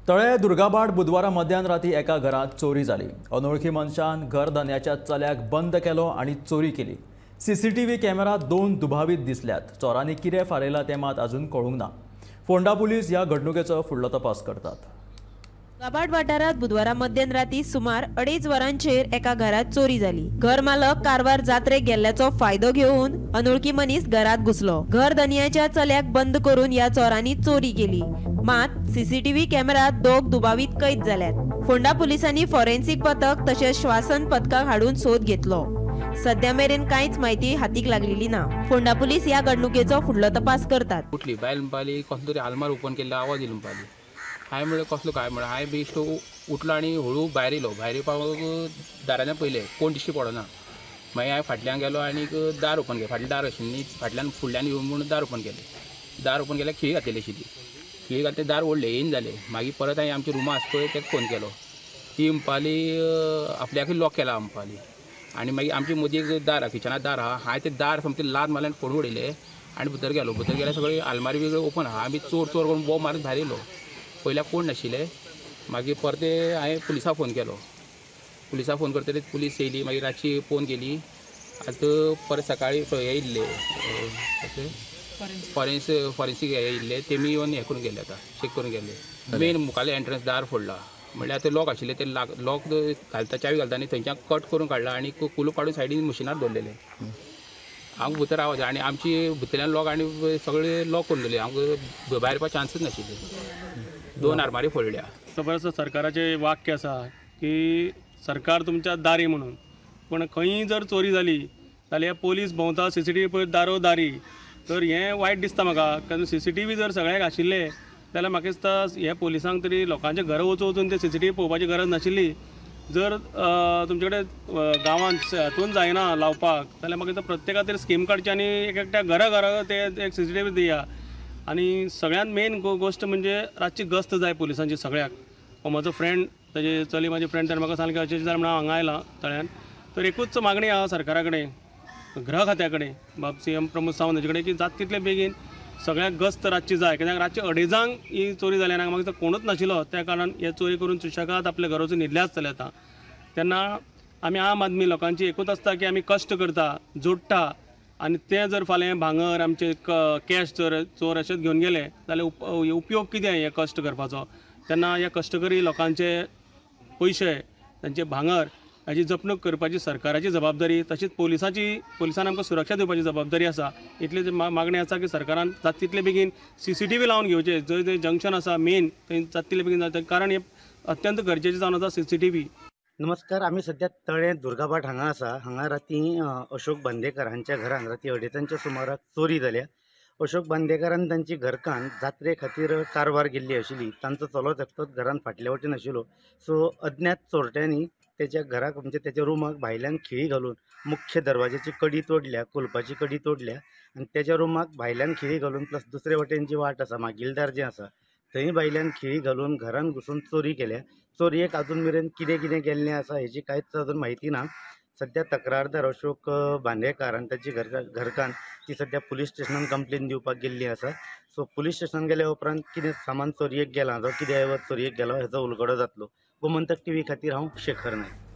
तळे दुर्गाबाट बुधवारा मध्यान राती एका घरात चोरी जाली। अनोळखी मनशान घर धन्याच्या चल्याक बंद केलो आणि चोरी केली। सीसीटीव्ही कॅमेरात 2 दुबावीत दिसल्यात। चोरांनी कितें फारयला तें मात अजून कळूंक ना। फोंडा पुलीस ह्या घडणुकेचो फुडलो तपास करतात। दुर्गाबाट वाठारात बुधवारा मध्यान राती सुमार 2.5 वरांचेर एका घरात चोरी जाली। घर मालक कारवार जात्रेक गेल्ल्याचो फायदो घेवन अनोळखी मनीस घरात घुसलो। घर धनयाच्या चल्याक बंद करून ह्या चोरांनी चोरी केली। मात सीसीटीव्ही कॅमेरात 2 दुबावीत कैद जाल्यात। फोंडा पुलिसांनी फॉरेन्सिक पथक तशेंच श्वासन पथकाक हाडून सोद घेतलो। सद्या मेरेन कांयच म्हायती हातीक लागलेली ना। फोंडा पुलीस ह्या घडणुकेचो फुडलो तपास करतात। उठली बायल म्हणपाली कसलो तरी आलमार ओपन केल्लो आवाज येयलो म्हणपाली। हांवें म्हणलें कसलो काय म्हणलें, हांवें बेश्टो उठलो आनी हळू भायर येयलो। भायर येवपाक दारांतल्यान पयलें कोण दिश्टी पडना। मागीर हांवें फाटल्यान गेलो आनी दार ओपन केलें। फाटलें दार आशिल्लें न्ही, फाटल्यान फुडल्यान येवन म्हणून दार ओपन केलें। दार ओपन केल्यार खिळी घातलेली आशिल्ली। खिळी घातली दार ओडलें, येयन जालें। मागीर परत हांवें आमच्या रुमा आसा पळय तेका फोन केलो। ती म्हणपाली आपल्याकूय लॉक केला म्हणपाली। आनी मागीर आमचे मदीं एक दार आहा, किचना दार आहा। हांवें तें दार सामकें लात मारलें आनी फोडून उडयलें आनी भितर गेलो। भितर गेल्यार सगळी आलमारी बिगळी ओपन आहा। आमी चोर चोर करून बोब मारून भायर येयलो। पयल्यार कोण नाशिल्ले। मागीर परते हांवें पुलिसाक फोन केलो। पुलिसाक फोन करतकीच पुलीस येयली। मागीर रातची पळोवन गेली। आतां परत सकाळीं हे येयल्ले फॉरेन्सीक हे येयल्ले, तेमी येवन हें करून गेले, आतां चॅक करून गेले। मेन मुखाल्ले एंट्रन्स दार फोडला, म्हणल्यार आतां लॉक आशिल्लें तें लॉक घालता, चावी घालता आनी थंयच्यान कट करून काडला आनी कुलूप काडून सायडीन मशिनार दवरलेलें। आमकां भितर आवाज आनी आमची भितरल्यान लॉक आनी सगळे लॉक करून दवरले। आमकां भायर येवपाक चान्सूच नाशिल्ले। 2 आरमारी फोडल्या। जबरदस्त सरकाराचें वाक्य आसा की सरकार तुमच्या दारी म्हणून, पूण खंयी जर चोरी जाली जाल्यार पोलीस भोंवता सीसीटीव्ही पळयत दारो दारी, तर हें वायट दिसता म्हाका। कारण सीसीटीव्ही जर सगळ्यांक आशिल्ले जाल्यार म्हाका दिसता हे पोलिसांक तरी लोकांच्या घरा वचून वचून ते सीसीटीव्ही पळोवपाची गरज नाशिल्ली। जर तुमचे कडेन गांवांत हातून जायना लावपाक जाल्यार म्हाका दिसता प्रत्येका तरी स्कीम काडची आनी एक एकट्या घरा घरा ते एक सीसीटीव्ही दिया। आनी सगळ्यांत मेन गोश्ट म्हणजे रातची गस्त जाय पुलिसांची सगळ्याक। हो म्हजो फ्रेंड, ताजे चली म्हाजी फ्रेंड, ताणें म्हाका सांगलें की अशें जालें म्हणून हांव हांगा आयलां तळ्यान। तर एकूच मागणी आहा सरकारा कडेन, गृह खात्या कडेन, बाब सीएम प्रमोद सावंत हाजे कडेन की जाता तितले बेगीन सगळ्याक गस्त रातची जाय। कित्याक रातचे 2:30 ही चोरी जाली आनी हांगा म्हाका कोणूच नाशिल्लो, त्या कारणान हे चोरी करून सुशेगाद आपल्या घरा वचून न्हिदले आसतले आतां। तेन्ना आमी आम आदमी लोकांची एकूच आसता की आमी कश्ट करता, जोडटा आनी तें जर फाल्यां भांगर आमचे कॅश जर चोर अशेंच घेवन गेले जाल्यार उपयोग कितें हे कश्ट करपाचो। तेन्ना ह्या कश्टकरी लोकांचे पयशे, तांचे भांगर हाजी जपणूक करपाची सरकाराची जबाबदारी, तशीच पोलिसांची, पोलिसान आमकां सुरक्षा दिवपाची जबाबदारी आसा। इतली मागणी आसा की सरकारान जाता तितले बेगीन सीसीटीव्ही लावन घेवचे। जंय जंय जंक्शन आसा मेन थंय जाता तितले बेगीन जाता, कारण हें अत्यंत गरजेचें जावन आसा सीसीटीव्ही। नमस्कार, आमी सद्या तळें दुर्गाबाट हांगा आसा। हांगा राती अशोक बांदेकर हांच्या घरान राती 2:30 सुमाराक चोरी जाल्या। अशोक बांदेकर आनी तांची घरकान्न जात्रे खातीर कारवार गेल्ली आशिल्ली। तांचो चलोच एकटोच घरान फाटले वटेन आशिल्लो। सो अज्ञात चोरट्यांनी तेच्या घराक म्हणजे तेच्या रुमाक भायल्यान खिळी घालून मुख्य दरवाज्याची कडी तोडल्या, कुलपाची कडी तोडल्या आनी तेच्या रुमाक भायल्यान खिळी घालून प्लस दुसरे वटेन जी वाट आसा, मागीलदार जें आसा थंय भायल्यान खिळी घालून घरान घुसून चोरी केल्या। चोरयेक अजून मेरेन कितें कितें केल्लें आसा हेची कांयच अजून म्हायती ना। सद्या तक्रारदार अशोक बांदेकार आनी ताची घरकान्न ती सद्या पुलीस स्टेशनान कंप्लेन दिवपाक गेल्ली आसा। सो पुलीस स्टेशनान गेल्या उपरांत कितें सामान चोरयेक गेलां जावं कितें ऐवज चोरयेक गेलो हेचो उलगडो जातलो। गोमंतक टीव्ही खातीर हांव शेखर नायक।